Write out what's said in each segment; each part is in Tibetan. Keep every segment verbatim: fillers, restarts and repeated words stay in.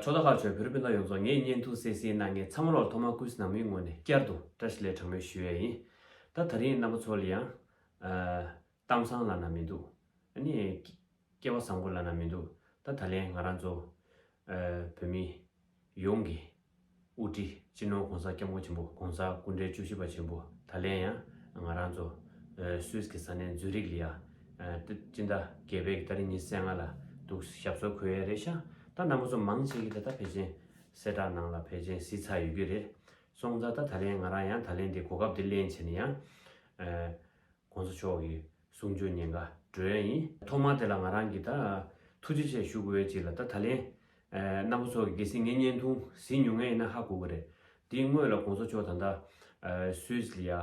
ཕྱོགས་མཐའ་ཁག་བྱོན་བོད་རིགས་སྤུན་ཟླ་ཡོངས་རྫོགས། ངའི་བརྙན་ཐུང་གསན་གཟིགས་གནང་མཁན་ཚང་མ་ལོར་ཐོག་མར་སྐུ་གཟུགས་ནང་མིའི་ངོས་ནས་བསྐྱར་དུ་བཀྲ་ཤིས་བདེ་ལེགས་གྲངས་མེད་ཞུ་ཡས་ཡིན། ད་དེ་རིང་རྣམ་པ་ཚོ་ལ་ཡང་ཨ་གཏམ་བཟང་ལབ་ན་མི་འདུག་ཨ་ནི་སྐལ་བ་བཟང་པོ་ལབ་ན་མི་འདུག་ད་ད་ལན་ང་རང་ཚོ་ཨ་བོད་མི་ཡོངས་ཀྱི་དབུ་ཁྲིད་སྤྱི་ནོར་༸གོང་ས་༸སྐྱབས་མགོན་ཆེན་པོ་༸གོང་ས་སྐུ་ཕྲེང་བཅུ་བཞི་པ་ཆེན་པོ་ད་ལན་ཡང་ང་རང་ཚོ་ཨ་སུད་སི་གི་ས་གནས་ཛུ་རིག་ལ་ཡ་ཨ་སྤྱི་ཟླ་བརྒྱད་པའི་ཏ་རིག་ཉི་ཤུ་རྩ་ལྔ་ལ་འདུག་ཞབས་སོར་འཁོད་ཡས་རེད་ཤག་ད་རྣམ་པ་ཚོ་མང་ཆེ་གིས་ད་ལྟ་ཕལ་ཆེར་གསལ་བསྒྲགས་ནང་ལ་ཕལ་ཆེར་གཟིགས་ཚར་ཡོད་ཀྱི་རེད། སོང་ཙང་ད་ད་ལན་ང་རང་ཡང་ད་ལན་འདི་གོ་སྐབས་འདི་ལེན་བྱས་ནས་ཡང་ཨ་༸གོང་ས་མཆོག་གི་གསུང་ཆོས་ཉན་ག་འགྲོ་ཡས་ཡིན། ཐོག་མར་དེ་ལ་ང་རང་གིས་ད་ཐུགས་རྗེ་ཆེ་ཞུ་དགོས་ཡས་ཅིག་ལ། ད་ད་ལན་ཨ་རྣམ་པ་ཚོ་གིས་གལ་སྲིད་ངའི་བརྙན་ཐུང་གཟིགས་མྱོང་མཁན་ཡིན་ན་ཧ་གོ་གི་རེད། དེའི་སྔོན་ལ་༸གོང་ས་མཆོག་ད་ལྟ་ཨ་སུད་སི་ལ་ཡ་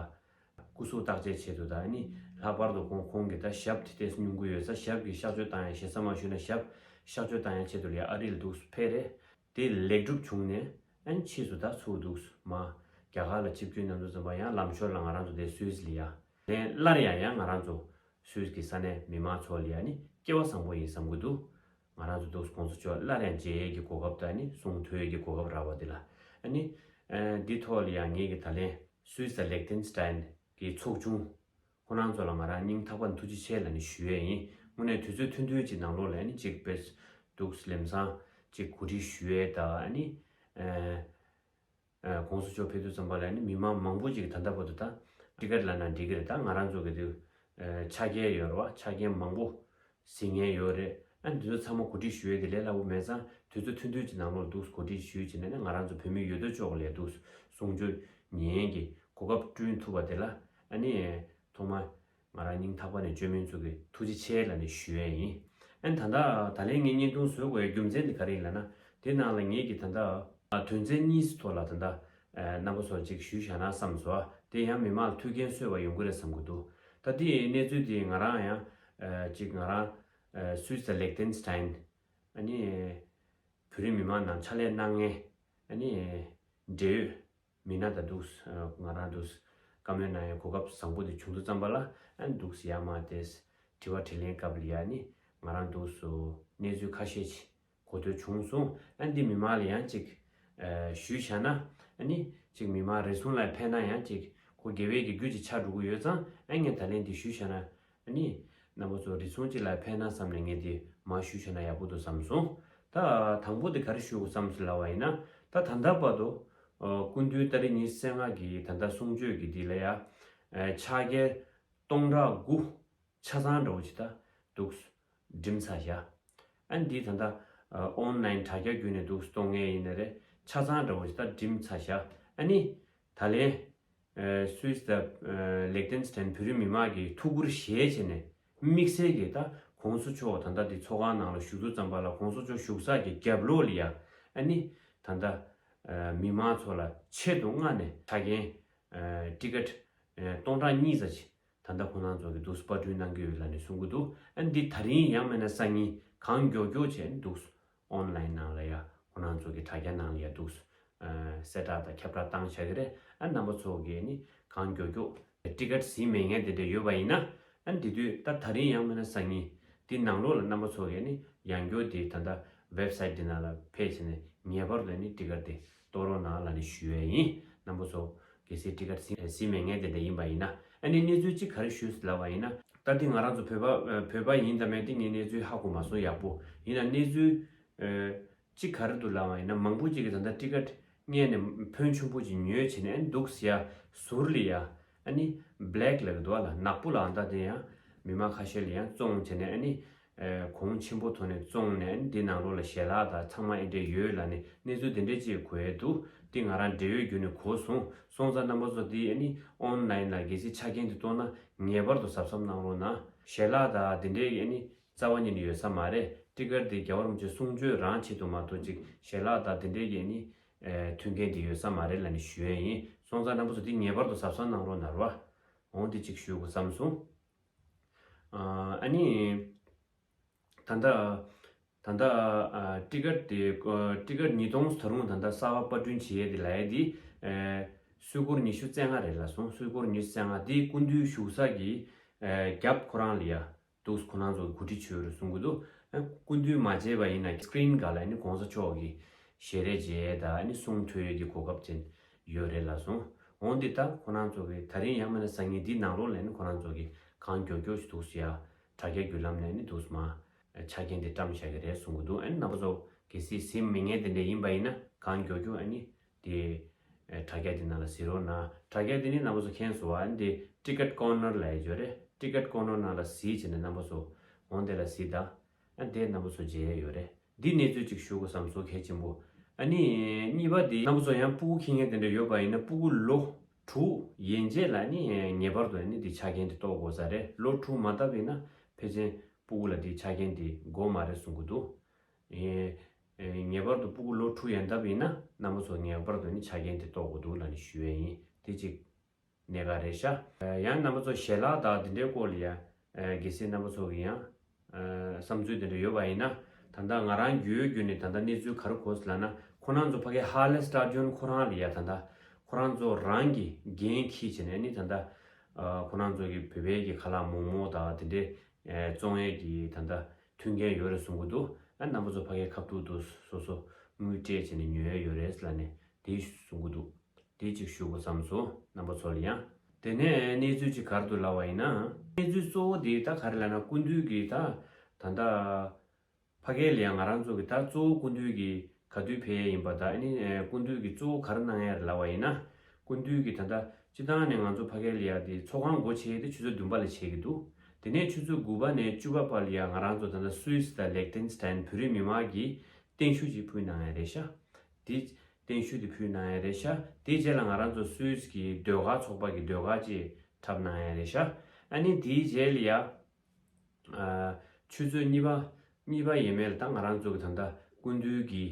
སྐུ་གཟུགས་བརྟག་དཔྱད་ཆེད་དུ་དང་ནི་ལྷག་པར་དུ་ཁོང་ཁོང་གིས་ད་ཞབས་དེ་ཏོག་ཙམ་སྙུང་གི་ཡོད་ས། ཞབས་ཀྱི་གཤག་བཅོས་བཏང་ཡ། ཞེ་ས་མ་ཞུས་ན་ཞབས་གཤག་བཅོས་བཏང་ཡ་ཆེད་དུ་ལ་ཡ་ཨ་རི་ལ་འདུག་ཕེབས་རེད། དེ་ལེགས་གྲུབ་བྱུང་ནས་ཨ་ནི་ཕྱིས་སུ་ད་ཚུར་འདུག་མ་རྒྱ་གར་ལ་ཆིབས་བསྒྱུར་གནང་དུས་ཙམ་པ་ཡང་ལམ་ཞོར་ལ་ང་རང་ཚོ་དེ་སུད་སི་ལ་ཡ་ལན་སླར་ཡང་ཡང་ང་རང་ཚོ་སུད་སི་གི་ས་གནས་མི་མང་ཚོ་ལ་ཡ་ནི་སྐལ་བ་བཟང་པོ་ཡིན་བསམ་གི་འདུག་ང་རང་ཚོ་འདུག་༸གོང་ས་མཆོག་སླར་ཡང་མཇལ་ཡས་ཀྱི་གོ་སྐབས་དང་ནི་གསུང་ཐོས་ཡས་ཀྱི་གོ་སྐབས་རག་པ་དེ་ལ་ཨ་ནི་ཨ་འདི་ཐོག་ལ་ཡང་ངེད་ཀྱི་ད་ལན་སུད་སི་དང་ལེག་ཐེན་སི་ཏན་གྱི་ཚོགས་ཆུང་ཁོ་རང་ཚོ་ལ་ང་རང་སྙིང་ཐག་པ་ནས་ཐུགས་རྗེ་ཆེ་ལབ་ནས་ཞུ་ཡས་ཡིན། དངོས་གནས་དུས་ཚོད་ཐུང་ཐུང་ཅིག་ནང་ལོགས་ལ་ཨ་ནི་ཅིག་དཔེ་འདུག་ལམ་སང་ཅིག་གོ་སྒྲིག་ཞུ་ཡས་དང་ཨ་ནི་ཨ་༸གོང་ས་མཆོག་ཕེབས་དུས་ཙམ་པ་ལ་ནི་མི་མང་མང་པོ་ཅིག་ད་ལྟ་བར་དུ་ད་ཊི་ཀེ་ཊི་ལབ་ན་འགྲིག་གི་རེད། ད་ང་རང་ཚོ་གི་དུས་ཆ་རྐྱེན་ཡོད་རེད་བ། ཆ་རྐྱེན་མང་པོ་གཟིགས་མཁན་ཡོད་རེད། ཨ་ནི་དེ་ཚོ་ཚང་མ་གོ་སྒྲིག་ཞུ་ཡས་དེ་ལས་སླ་པོ་མེད་ཙང་དུས་ཚོད་ཐུང་ཐུང་ཅིག་ནང་ལོགས་འདུག་གོ་སྒྲིག་ཞུས་བྱས་ནས་ནི་ང་རང་ཚོ་བོད་མི་ཡོད་དོ་ཅོག་ལ་འདུག་གསུང་ཆོས་ཉན་གྱི་གོ་སྐབས་བསྐྲུན་ཐུབ་པ་དེ་ལ་ཨ་ནི་ཐོག་མ་ང་རང་སྙིང་ཐག་པ་ནས་བཅོས་མིན་ཚོ་གི་ཐུགས་རྗེ་ཆེ་ལབ་ནས་ཞུ་ཡས་ཡིན། ཨ་ནི་ད་ལྟ་ད་ལན་ངས་བརྙན་ཐུང་བཟོ་དགོས་ཡའི་རྒྱུ་མཚན་དེ་ག་རེ་ཡིན་ལབ་ན། དེ་ནང་ལ་ངེད་ཀྱིས་ད་ལྟ་དོན་ཚན་གཉིས་ཐོག་ལ་ད་ལྟ་རྣམ་པ་ཚོར་ཅིག་ཞུས་བཞག་ན་བསམ་སོང་། དེ་ཡང་མི་མང་ལ་ཐུགས་ཕན་གསོས་པ་ཡོང་གི་རེད་བསམ་གྱི་འདུག་ད་དེའི་གནས་ཚུལ་དེ་ང་རང་ཡང་ཅིག་ང་རང་སུད་སི་དང་ལེག་ཐེན་སི་ཏན་ཨ་ནི་བོད་རིགས་མི་མང་ནང་ཕྱག་ལས་གནང་མཁན་ཨ་ནི་འབྲེལ་ཡོད་མི་སྣ་དང་འདུག་ང་རང་འདུག་བཀའ་མོལ་གནང་ཡའི་གོ་སྐབས་བཟང་པོ་དེ་བྱུང་དུས་ཙམ་པ་ལ་ཨ་ནི་འདུག་ཡར་མར་དེ་དྲི་བ་དྲིས་ལན་སྐབས་ལ་ཡ་ནི་ང་རང་འདུག་གནས་ཚུལ་ཁ་ཤས་ཅིག་གོ་ཐོས་བྱུང་སོང་། ཨ་ནི་འདི་མི་མང་ལ་ཡང་ཅིག་ཨ་ཞུས་བཞག་ན་ཨ་ནི་ཅིག་མི་མང་རེ་ཟུང་ལ་ཕན་ན་ཡང་ཅིག་ཁོ་དགེ་བའི་གི་རྒྱུ་ཅིག་ཆགས་འགྲོ་གི་ཡོད་ཙང་ཨ་ངས་ད་ལན་འདི་ཞུས་བཞག་ན་ཨ་ནི་རྣམ་པ་ཚོ་རེ་ཟུང་ཅིག་ལ་ཕན་ན་བསམ་ནས་ངས་འདི་མར་ཞུས་བཞག་ན་ཡག་པོ་འདུག་བསམ་སོང་། ད་དང་པོ་འདི་ག་རེ་ཞུ་དགོས་བསམ་སོང་ལབ་པ་ཡིན་ན། ད་ད་ལྟ་བར་དུ་ཨ་སྐུ་མདུན་ཏ་རིག་ཉི་ཤུ་རྩ་ལྔ་གི་ད་ལྟ་གསུང་ཆོས་ཀྱི་འདི་ལ་ཡ་ཨ་ཕྱག་འཁྱེར་སྟོང་ཕྲག་དགུ་ཆ་ཚང་འདྲ་བོ་ཅིག་ད་འདུག་འགྲིམས་ཚར་བཞག་ཨ་འདི་ད་ལྟ་ཨོན་ལན་དྲ་རྒྱ་བརྒྱུད་ནས་འདུག་གཏོང་མཁན་ཡིན་ན་རེད། ཆ་ཚང་འདྲ་བོ་ཞིག་ད་འགྲིམས་ཚར་བཞག་ཨ་ནི་ད་ལན་ཨ་སུད་སི་དང་ཨ་ལེག་ཐེན་སི་ཏན་བོད་རིགས་མི་མང་གིས་ཐུགས་ཁུར་བཞེས་བྱས་ནས་དམིགས་བསལ་གྱིས་ད་༸གོང་ས་མཆོག་ད་ལྟ་འདི་ཚོགས་ཁང་ནང་ལ་བཞུགས་དུས་ཙམ་པ་ལ་༸གོང་ས་མཆོག་བཞུགས་ས་གི་རྒྱབ་ལོགས་ལ་ཡ་ཨ་ནི་ད་ལྟ་ཨ་མི་མང་ཚོ་ལ་ཆེད་དུ་མངགས་ནས་ཕྱག་འཁྱེར་ཨ་ཊི་ཀེ་ཊི་ཨ་སྟོང་ཕྲག་གཉིས་ཙམ་ཅིག་ད་ལྟ་ཁོ་རང་ཚོ་གིས་འདུག་སེ་པར་སྐྲུན་གནང་གི་ཡོད་ལབ་ནས་གསུང་གི་འདུག་ཨ་འདི་ད་རིང་ཡང་མིན་ན་སང་ཉིན་གང་མགྱོགས་མགྱོགས་བྱས་ནས་འདུག་སེ་ཨོན་ལན་ནང་ལ་ཡ་ཁོ་རང་ཚོ་གི་དྲ་རྒྱ་ནང་ལ་ཡ་འདུག་སེ་ཨ་གསལ་བསྒྲགས་དང་ཁྱབ་བསྒྲགས་བཏང་བཞག་གི་རེད། ཨ་རྣམ་པ་ཚོ་གིས་ནི་གང་མགྱོགས་མགྱོགས་ཊི་ཀེ་ཊི་གཟིགས་མེད་མཁན་དེ་འདྲ་ཡོད་པ་ཡིན་ན་ཨ་འདི་དུས་ད་ད་རིང་ཡང་མིན་ན་སང་ཉིན་འདི་ནང་ལོགས་ལ་རྣམ་པ་ཚོ་གིས་ནི་ཡང་མགྱོགས་དེ་ད་ལྟ་ཝེབ་སའིཊ་འདི་ནང་ལ་ཕེབས་བྱས་ནས་ངེས་པར་དུ་ནི་ཊི་ཀེ་ཊི་དེ་གཏོང་རོགས་གནང་ལབ་ནས་ཞུ་ཡས་ཡིན། རྣམ་པ་ཚོ་གལ་སྲིད་ཊི་ཀེ་ཊི་གཟིགས་གཟིགས་མེད་མཁན་དེ་འདྲ་ཡིན་པ་ཡིན་ན་ཨ་ནི་གནས་ཚུལ་གཅིག་ག་རེ་ཞུས་ལབ་པ་ཡིན་ན། ད་འདི་ང་རང་ཚོ་བོད་པ་བོད་པ་ཡིན་དང་མེད་དེ་ངས་གནས་ཚུལ་ཧ་གོ་མ་སོང་ཡག་པོ། ཡིན་ན་གནས་ཚུལ་གཅིག་ག་རེ་འདུག་ལབ་པ་ཡིན་ན་མང་པོ་ཅིག་གིས་ད་ལྟ་ཊི་ཀེ་ཊི་རྙེད་ནས་ཕོན་ཆུང་པོ་ཅིག་ཉོས་བྱས་ནས་ཨ་ནི་འདུག་སེ་ཡ་ཟུར་ལ་ཡ་ཨ་ནི་བྷི་ལེག་ལབ་ཀྱི་འདུག་ཨ་ལ་ནག་པོ་ལ་ཨ་ད་དེ་ཡང་མི་མང་ཁ་ཤས་ལ་ཡང་བཙོང་བྱས་ནས་ཨ་ནི་གོང་ཆེན་པོ་ཐོག་ནས་བཙོང་ནས་ཨ་ནི་འདི་ནང་ལོགས་ལ་ཞལ་ལག་དང་ཚང་མ་ཨེ་འདྲས་ཡོད་ལབ་ནས་གནས་ཚུལ་དེ་འདྲས་ཅིག་གོ་ཡས་འདུག་འདི་ང་རང་འབྲེལ་ཡོད་བརྒྱུད་ནས་གོ་སོང་། སོང་ཙང་རྣམ་པ་ཚོ་འདི་ཨ་ནི་ཨོན་ལན་ལ་གལ་སྲིད་ཆ་རྐྱེན་དེ་གཏོང་ན་ངེས་པར་དུ་གཟབ་གཟབ་གནང་རོགས་གནང་། ཞལ་ལག་དང་དེ་འདྲས་ཨ་ནི་རྩ་བ་ཉིད་ནས་ཡོད་ས་མ་རེད། ཊི་ཀེ་ཊི་དེ་རྒྱལ་བ་རིན་པོ་ཆེ་གསུང་ཆོས་རང་ཆེད་དུ་མ་གཏོགས་ཅིག་ཞལ་ལག་དང་དེ་འདྲས་ཀྱི་ཨ་ནི་མཐུན་རྐྱེན་དེ་ཡོད་ས་མ་རེད་ལབ་ནས་ཞུ་ཡས་ཡིན། སོང་ཙང་རྣམ་པ་ཚོ་འདི་ངེས་པར་དུ་གཟབ་གཟབ་གནང་རོགས་གནང་རོགས། འོང་འདི་གཅིག་ཞུ་དགོས་བསམ་སོང་། ཨ་ནི་ད་ལྟ་ད་ལྟ་ཊི་ཀེ་ཊི་དེ་ཊི་ཀེ་ཊི་ཉིས་སྟོང་ད་རུང་ད་ལྟ་གསར་པ་པར་སྐྲུན་བྱེད་ཡས་དེ་ལབ་ཡས་དེ་སུད་སྒོར་ཉི་ཤུ་རྩ་ལྔ་རེད་ལབ་སོང་། སུད་སྒོར་ཉི་ཤུ་རྩ་ལྔ་དེ་སྐུ་མདུན་བཞུགས་ས་གི་རྒྱབ་ཁོ་རང་ལ་ཡ། འདུག་ཁོ་རང་ཚོ་གིས་གོ་སྒྲིག་བྱས་ཡོད་རེད་གསུང་གི་འདུག་ཨ་སྐུ་མདུན་མ་མཇལ་བ་ཡིན་ན་སི་ཀི་རིན་སྒང་ལ་ནི་༸གོང་ས་མཆོག་གི་ ཞལ་རས་མཇལ་ཡས་དང་ཨ་ནི་གསུང་ཐོས་ཡས་ཀྱི་གོ་སྐབས་ཅན་ཡོད་རེད་ལབ་སོང་། འོན་ཏེ་ད་ཁོ་རང་ཚོ་གི་ད་རིང་ཡང་མིན་ན་སང་ཉིན་འདི་ནང་ལོགས་ལ་ནི་ཁོ་རང་ཚོ་གི་གང་མགྱོགས་མགྱོགས་ཤིག་འདུག་སེ་ཡ་དྲ་རྒྱ་བརྒྱུད་ལམ་ནས་ནི་འདུག་སེ་མ་ཆ་རྐྱེན་དེ་བཀྲམ་བཞག་གི་རེད་གསུང་གི་འདུག་ཨ་ནི་རྣམ་པ་ཚོ་གལ་སྲིད་གཟིགས་མི་ཉན་དེ་འདྲ་ཡིན་པ་ཡིན་ན་གང་མགྱོགས་མགྱོགས་ཨ་ནི་དེ་དྲ་རྒྱ་དེ་ནང་ལ་གཟིགས་རོགས་གནང་། དྲ་རྒྱ་དེ་ནི་རྣམ་པ་ཚོ་མཁྱེན་སོང་བ། ཨ་ནི་དེ་ཊི་ཀེ་ཊི་ཀོར་ནར་ལབ་ཡས་ཡོད་རེད། ཊི་ཀེ་ཊི་ཀོར་ནར་ནང་ལ་གཟིགས་བྱས་ནས་རྣམ་པ་ཚོ་འོང་དེ་ལ་གཟིགས་དང་། ཨ་དེ་རྣམ་པ་ཚོ་མཇལ་ཡས་ཡོད་རེད། འདི་གནས་ཚུལ་ཅིག་ཞུ་དགོས་བསམ་སོང་། གལ་ཆེན་པོ། ཨ་ནི་གཉིས་པ་འདི་རྣམ་པ་ཚོ་ཡང་སྤུ་གུ་འཁྱེར་མཁན་དེ་འདྲ་ཡོད་པ་ཡིན་ན་སྤུ་གུ་ལོ་དྲུག་ཡན་ཆད་ལ་ནི་ངེས་པར་དུ་ནི་འདི་ཆ་རྐྱེན་དེ་གཏོགས་དགོས་ས་རེད། ལོ་དྲུག་མ་བཏབ་པ་ཡིན་ན་ཕལ་ཆེར་སྤུ་གུ་ལ་འདི་ཆ་རྐྱེན་དེ་དགོས་མ་རེད་གསུང་གི་འདུག་ཨེ་ཨེ་ངེས་པར་དུ་སྤུ་གུ་ལོ་དྲུག་ཡན་བཏབ་པ་ཡིན་ན་རྣམ་པ་ཚོ་ངེས་པར་དུ་ནི་ཆ་རྐྱེན་དེ་གཏོགས་དགོས་འདུག་ལབ་ནས་ཞུ་ཡས་ཡིན། དེ་གཅིག་གནད་འགག་རེད་ཤག་ཡང་རྣམ་པ་ཚོ་ཞལ་ལག་དང་འདི་འདྲའི་སྐོར་ལ་ཡང་གལ་སྲིད་རྣམ་པ་ཚོ་གི་ཡང་བསམ་ཚུལ་དེ་འདྲ་ཡོད་པ་ཡིན་ན། ད་ལྟ་ང་རང་རྒྱུས་ཡོད་རྒྱུ་ནས་ད་ལྟ་གནས་ཚུལ་ག་རེ་གོ་སོང་ལབ་ན། ཁོ་རང་ཚོ་ཕ་གི་ཧ་ལེ་སི་ཊ་ཌི་ཡོན་ཁོ་རང་ལ་ཡ་ད་ལྟ་ཁོ་རང་ཚོ་རང་གི་འགན་འཁྱེར་བྱས་ནས་ནི་ད་ལྟ་ཁོ་རང་ཚོ་གི་བོད་པའི་གི་ཁ་ལག་མོག་མོག་དང་དེ་འདྲའི་བཙོང་ཡས་ཀྱི་ད་ལྟ་མཐུན་རྐྱེན་ཡོད་རེད་གསུང་གི་འདུག་ཨ་རྣམ་པ་ཚོ་ཕ་གི་ཁ་ཐུག་ཏུ་སོ་སོ་དངུལ་སྤྲད་བྱས་ནས་ཉོ་ཡས་ཡོད་རེད་ལབ་ནས་དེ་གསུང་གི་འདུག་དེ་གཅིག་ཞུ་དགོས་བསམ་སོང་རྣམ་པ་ཚོ་ལ་ཡང་། དེ་ནས་གནས་ཚུལ་གཅིག་ག་རེ་འདུག་ལབ་པ་ཡིན་ན། གནས་ཚུལ་གཙོ་བོ་དེ་ད་ག་རེ་ལབ་ན་སྐུ་མདུན་གྱི་ད་ད་ལྟ་ཕ་གི་ལ་ཡང་ང་རང་ཚོ་གི་ད་གཙོ་བོ་སྐུ་མདུན་གྱི་ག་དུས་ཕེབས་ཡིན་པ་ད་ཨ་ནི་སྐུ་མདུན་གྱི་གཙོ་བོ་ག་རེ་གནང་ཡ་རེད་ལབ་པ་ཡིན་ན། སྐུ་མདུན་གྱི་ད་ལྟ་སྤྱི་བཏང་ནས་ང་ཚོ་ཕ་གི་ལ་ཡ་དེ་ཚོགས་ཁང་སྒོ་ཕྱེ་ཡ་དེ་ཆུ་ཚོད་བདུན་པ་ལ་ཕྱེ་གི་འདུག་དེ་ནས་ཆུ་ཚོད་དགུ་པ་ནས་བཅུ་པ་བར་ལ་ཡ་ང་རང་ཚོ་ད་ལྟ་སུད་སི་དང་ལེག་ཏེན་སི་ཏན་བོད་རིགས་མི་མང་གིས་བརྟན་བཞུགས་ཅིག་ཕུལ་གནང་ཡ་རེད་ཤག་དེ་བརྟན་བཞུགས་དེ་ཕུལ་གནང་ཡ་རེད་ཤག་དེའི་རྗེས་ལ་ང་རང་ཚོ་སུད་སི་གི་ཟློས་གར་ཚོགས་པ་གི་ཟློས་གར་ཅིག་འཁྲབ་གནང་ཡ་རེད་ཤག་ཨ་ནི་དེའི་རྗེས་ལ་ཡ། ཨ། ཆུ་ཚོད་གཉིས་པ། གཉིས་པ་ཡས་མས་ལ་ད་ང་རང་ཚོ་གི་ད་ལྟ་སྐུ་མདུན་གྱི་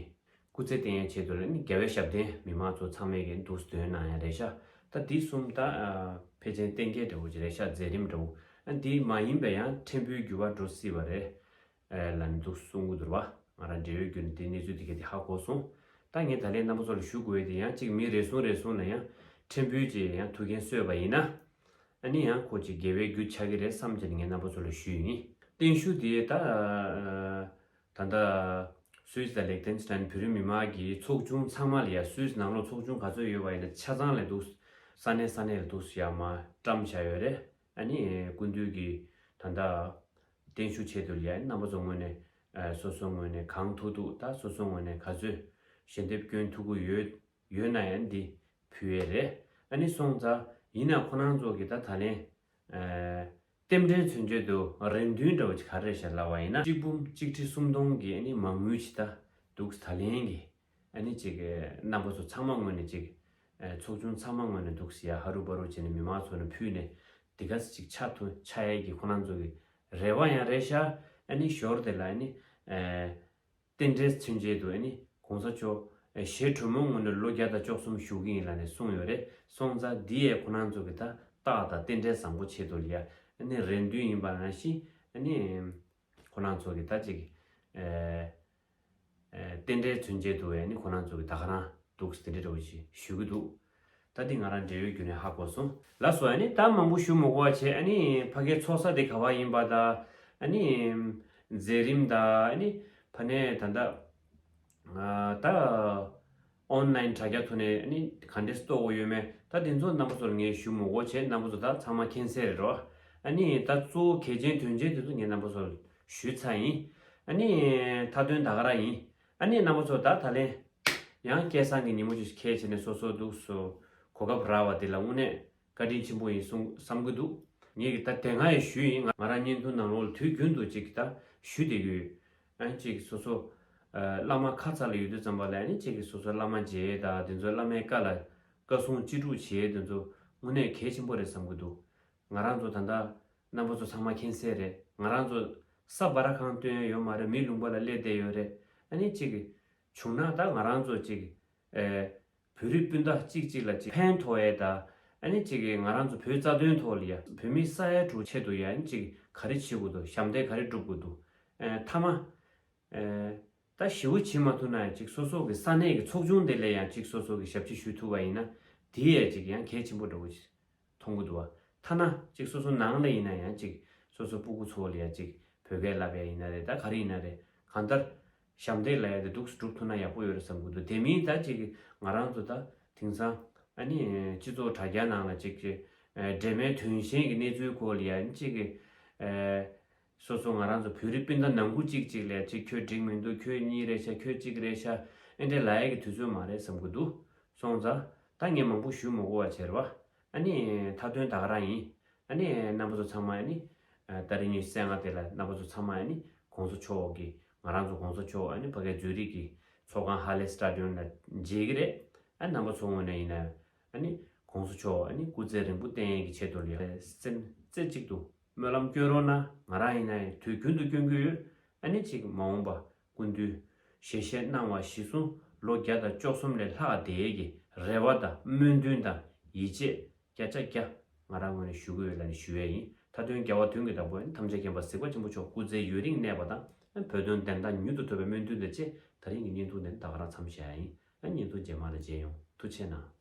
སྐུ་ཚེ་བརྟན་ཡ་ཆེད་དུ་ལ་ནི་རྒྱལ་བའི་ཞབས་བརྟན་མི་མང་ཚོ་ཚང་མས་ཀྱི་འདུག་སྟོན་གནང་ཡ་རེད་ཤག་ད་འདི་གསུམ་ད་ཨ། ཕལ་ཆེར་གཏན་འཁེལ་འདྲ་བོ་ཅིག་རེད་ཤག་མཛད་རིམ་འདྲ་བོ། ཨ་འདི་མ་ཡིན་པའི་ཡང་ཕྲན་བུའི་འགྱུར་བ་འགྲོ་སྲིད་པ་རེད། ཨེ་ལ་ནི་འདུག་གསུང་གི་འདུག་བ། ང་རང་འབྲེལ་ཡོད་བརྒྱུད་ནས་དེ་གནས་ཚུལ་དེ་ག་དེ་ཧ་གོ་སོང་། ད་ངས་ད་ལན་རྣམ་པ་ཚོ་ལ་ཞུ་དགོས་ཡ་དེ་ཡང་གཅིག་མི་རེ་ཟུང་རེ་ཟུང་ལ་ཡང་ཕྲན་བུའི་ཅིག་ཡང་ཐུགས་འགན་གསོས་པ་ཡིན་ན། ཨ་ནི་ཡང་ཁོ་ཅིག་དགེ་བའི་རྒྱུ་ཆགས་ཀྱི་རེད་བསམ་བྱས་ནས་ངས་རྣམ་པ་ཚོ་ལ་ཞུས་ཡིན། བརྟན་བཞུགས་དེ་ད་ད་ལྟ་སུད་སི་དང་ལེག་ཏེན་སི་ཏན་བོད་རིགས་མི་མང་གི་ཚོགས་ཆུང་ཚང་མ་ལ་ཡང་སུད་སི་ནང་ལོགས་ཚོགས་ཆུང་ག་ཚོད་ཡོད་པ་ཡིན་ན་ཆ་ཚང་ལ་འདུག་ས་གནས་ས་གནས་ལ་འདུག་ཡར་མར་བཀྲམ་བཞག་ཡོད་རེད། ཨ་ནི་སྐུ་མདུན་གྱི་ད་ལྟ་བརྟན་བཞུགས་ཆེད་དུ་ལ་ཡང་རྣམ་པ་ཚོ་ངོས་ནས་ཨ་སོ་སོ་ངོས་ནས་གང་ཐུབ་ཐུབ་ད་སོ་སོ་ངོས་ནས་ག་ཚོད་ཞལ་འདེབས་སྐྱོན་ཐུབ་ཀྱི་ཡོད་ཡོད་ན་ཡང་འདི་ཕུལ་ཡས་རེད། ཨ་ནི་སོང་ཙང་ཡིན་ན་ཁོ་རང་ཚོ་གི་ད་ད་ལན་ཨ་རྟེན་འབྲེལ་མཚོན་བྱེད་དུ་རེ་འདུན་འདྲ་བོ་ཅིག་ག་རེ་རེད་ཤག་ལབ་པ་ཡིན་ན་གཅིག་འབུམ་གཅིག་ཁྲི་སུམ་སྟོང་གི་ཨ་ནི་མ་དངུལ་ཅིག་ད་འདུག་ད་ལན་གི་ཨ་ནི་ཅིག་རྣམ་པ་ཚོ་ཚང་མ་ངོས་ནས་ཅིག་ཨ་ཚོགས་ཆུང་ཚང་མ་ངོས་ནས་འདུག་སེ་ཡ་ཧ་རུ་བ་རུ་བྱས་ནས་མི་མང་ཚོ་ནས་ཕུལ་ནས་དེ་ག་ཚོད་ཅིག་ཆགས་ཐུབ་ཆགས་ཡས་ཀྱི་ཁོ་རང་ཚོ་གི་རེ་བ་ཡང་རེད་ཤག་ཨ་ནི་ཞོར་དེ་ལ་ཨ་ནི་ཨ་རྟེན་འབྲེལ་མཚོན་བྱེད་དུ་ཨ་ནི་གོང་ས་མཆོག་ཨ་ཞལ་དྲོན་མོ་ངོས་ནས་ལོ་བརྒྱ་དང་བཅུ་གསུམ་བཞུགས་ཀྱི་ཡིན་ལབ་ནས་གསུངས་ཡོད་རེད། སོང་ཙང་འདི་ཡས་ཁོ་རང་ཚོ་གི་ད་རྟགས་དང་རྟེན་འབྲེལ་བཟང་པོ་ཆེད་དུ་ལ་ཡ་ཨ་ནི་རེ་འདུན་ཡིན་པ་ནང་བཞིན་ཨ་ནི་ཁོ་རང་ཚོ་གི་ད་ཅིག་ཨ། ཨ་རྟེན་འབྲེལ་མཚོན་བྱེད་དུ་ཨ་ནི་ཁོ་རང་ཚོ་གི་ད་ག་རང་འདུག་སེ་དེ་འདྲ་འདྲ་བོ་ཞིག་ཞུ་གི་འདུག་ད་འདི་ང་རང་འབྲེལ་ཡོད་བརྒྱུད་ནས་ཧ་གོ་སོང་། ལགས་སོ། ཨ་ནི་ད་མང་པོ་ཞུ་མི་དགོས་པ་བྱས། ཨ་ནི་ཕ་གིའི་ཚོགས་ས་དེ་ག་བ་ཡིན་པ་དང་ཨ་ནི་མཛད་རིམ་དང་ཨ་ནི་ཕ་ནས་ད་ལྟ་ཨ་ད་ཨོན་ལ་ཡིན་དྲ་རྒྱ་ཐོག་ནས་ཨ་ནི་ག་འདྲས་གཏོང་དགོས་ཡོད་མེད་ད་དེ་ཚོ་རྣམ་པ་ཚོར་ངས་ཞུ་མི་དགོས་བྱས། རྣམ་པ་ཚོ་ད་ཚང་མ་མཁྱེན་གསལ་རེད་རོ། ཨ་ནི་ད་གཙོ་བོ་གལ་ཆེན་དོན་ཆེན་དེ་ཚོ་ངས་རྣམ་པ་ཚོར་ཞུས་ཚར་ཡིན། ཨ་ནི་མཐའ་དོན་ད་ག་རང་ཡིན། ཨ་ནི་རྣམ་པ་ཚོ་ད་ད་ལན་ཡང་སྐལ་བཟང་གི་ཉིན་མོ་ཅིག་ཁེལ་བྱས་ནས་སོ་སོ་འདུག་སོ་གོ་སྐབས་རག་པ་དེ་ལ་དངོས་གནས་བཀའ་དྲིན་ཆེན་པོ་ཡིན་གསུང་བསམ་གྱི་འདུག་ངས་ཀྱི་ད་དེ་སྔ་ཡང་ཞུས་ཡིན། ང་རང་བརྙན་ཐུང་ནང་ལོགས་ལ་དུས་རྒྱུན་དུ་ཅིག་ད་ཞུ་བསྡད་ཀྱི་ཡོད། ཨ་ནི་ཅིག་སོ་སོ་ཨ་བླ་མ་ཁ་ཚ་ལ་ཡོད་དུས་ཙམ་པ་ལ་ཨ་ནི་ཅིག་སོ་སོ་བླ་མ་མཇལ་ཡས་དང་དེ་ཚོ་བླ་མའི་བཀའ་ལ་བཀའ་གསུང་ཅི་སྒྲུབ་བྱེད་ཡས་དེ་ཚོ་དངོས་གནས་གལ་ཆེན་པོ་རེད་བསམ་གྱི་འདུག་ང་རང་ཚོ་ད་ལྟ་རྣམ་པ་ཚོ་ཚང་མ་མཁྱེན་གསལ་རེད། ང་རང་ཚོ་ས་སྦ་ར་ཁང་སྟོན་ཡ་ཡོད་མ་རེད། མི་ལུང་པ་ལ་སླེབས་བསྡད་ཡོད་རེད། ཨ་ནི་ཅིག་བྱུང་ན་ད་ང་རང་ཚོ་ཅིག་ཨེ་བོད་རིགས་སྤུན་ཟླ་གཅིག་གཅིག་ལ་ཅིག་ཕན་ཐོགས་ཡས་ད། ཨ་ནི་ཅིག་ང་རང་ཚོ་བོད་རྩ་དོན་ཐོག་ལ་ཡ་བོད་མི་ས་ཡ་དྲུག་ཆེད་དུ་ཡ་ཨ་ནི་ཅིག་ག་རེ་བྱེད་དགོས་འདུག་ཞབས་འདེགས་ག་རེ་སྒྲུབ་དགོས་འདུག་ཨེ་མཐའ་མ། ཨེ་ད་ཞེ་པོ་བྱེད་མ་ཐུབ་ན་ཡང་ཅིག་སོ་སོ་གི་ས་གནས་ཀྱི་ཚོགས་ཆུང་དེ་ལ་ཡང་ཅིག་སོ་སོ་གི་ཞབས་ཕྱི་ཞུ་ཐུབ་པ་ཡིན་ན་དེ་ཡང་ཅིག་ཡང་གལ་ཆེན་པོ་འདྲ་བོ་ཅིག་མཐོང་གི་འདུག་བ། ཐ་ན་ཅིག་སོ་སོ་ནང་ལ་ཡིན་ན་ཡང་ཅིག་སོ་སོ་སྤུ་གུ་ཚོ་ལ་ཡང་ཅིག་བོད་སྐད་བསླབ་ཡ་ཡིན་ན་རེད། ད་ག་རེ་ཡིན་ན་རེད། གང་ལྟར་ ཞབས་འདེགས་ལབ་ཡ་དེ་འདུག་སེ་སྒྲུབ་ཐུབ་ན་ཡག་པོ་ཡོད་རེད་བསམ་གྱི་འདུག་དེ་མིན་ད་ཅིག་ང་རང་ཚོ་ད་དེང་སང་ཨ་ནི་སྤྱི་ཚོགས་དྲ་རྒྱ་ནང་ལ་ཅིག་ཅིག་འདྲེས་མའི་དོན་གཞན་གྱི་གནས་ཚུལ་སྐོར་ལ་ཡ་ཨ་ནི་ཅིག་གི་སོ་སོ་ང་རང་ཚོ་བོད་རིགས་སྤུན་ཟླ་ནང་ཁུལ་གཅིག་གཅིག་ལ་ཅིག་ཁྱོད་འགྲིག་མི་འདུག་ཁྱོད་གཉིས་རེད་ཤག་ཁྱོད་གཅིག་རེད་ཤག་ཨེ་འདྲས་ལབ་ཡ་གི་དུས་ཚོད་མ་རེད་བསམ་གྱི་འདུག་སོང་ཙང་ད་ངས་མང་པོ་ཞུ་མི་དགོས་པ་བྱས་རེད་བ། ཨ་ནི་མཐའ་དོན་ད་ག་རང་ཡིན། ཨ་ནི་རྣམ་པ་ཚོ་ཚང་མ་ཨ་ནི་ད་རིང་ཉི་ཤུ་རྩ་ལྔ་དེ་ལ་རྣམ་པ་ཚོ་ཚང་མ་ཨ་ནི་གོང་ས་མཆོག་གི་ང་རང་ཚོ་གོང་ས་མཆོག་ཨ་ནི་ཕ་གའི་ཛུ་རིག་གི་ཚོགས་ཁང་ཧ་ལེ་སི་ཊ་ཌི་ཡོན་ལ་མཇལ་གི་རེད། ཨ་རྣམ་པ་ཚོ་ངོས་ནས་ཡིན་ན་ཨ་ནི་གོང་ས་མཆོག་ཨ་ནི་སྐུ་ཚེ་རིང་པོ་བརྟན་ཡས་ཀྱི་ཆེད་དུ་ལ་སེམས་རྩེ་གཅིག་ཏུ་སྨོན་ལམ་སྐྱོན་རོགས་གནང་། ང་རང་ཡིན་ན་ཡང་དུས་རྒྱུན་དུ་སྐྱོན་གྱི་ཡོད། ཨ་ནི་ཅིག་མ་འོངས་པ་སྐུ་མདུན་ཞལ་བཞེས་གནང་བ་གཞི་བཟུང་ལོ་བརྒྱ་དང་བཅུ་གསུམ་ལས་ལྷག་བསྡད་ཡས་ཀྱི་རེ་བ་དང་སྨོན་འདུན་དང་ཡིད་ཆེས་བརྒྱ་ཆ་བརྒྱ་ང་རང་ངོས་ནས་ཞུ་གི་ཡོད་ལབ་ནས་ཞུ་ཡས་ཡིན། མཐའ་དོན་རྒྱལ་བ་དོན་གྱི་བདག་པོ་ཐམས་ཅད་མཁྱེན་པ་གཟིགས་པ་ཆེན་པོ་མཆོག་སྐུ་ཚེ་ཡུན་རིང་གནས་པ་དང་བོད་དོན་བདེན་མཐའ་མྱུར་དུ་ཐོབ་པའི་སྨོན་འདུན་དང་བཅས་ད་རིང་གི་བརྙན་ཐུང་འདི་ནི་ད་ག་རང་མཚམས་བཞག་ཡིན། ཨ་བརྙན་ཐུང་རྗེས་མ་ལ་མཇལ་ཡོང་། ཐུགས་རྗེ་གནང་།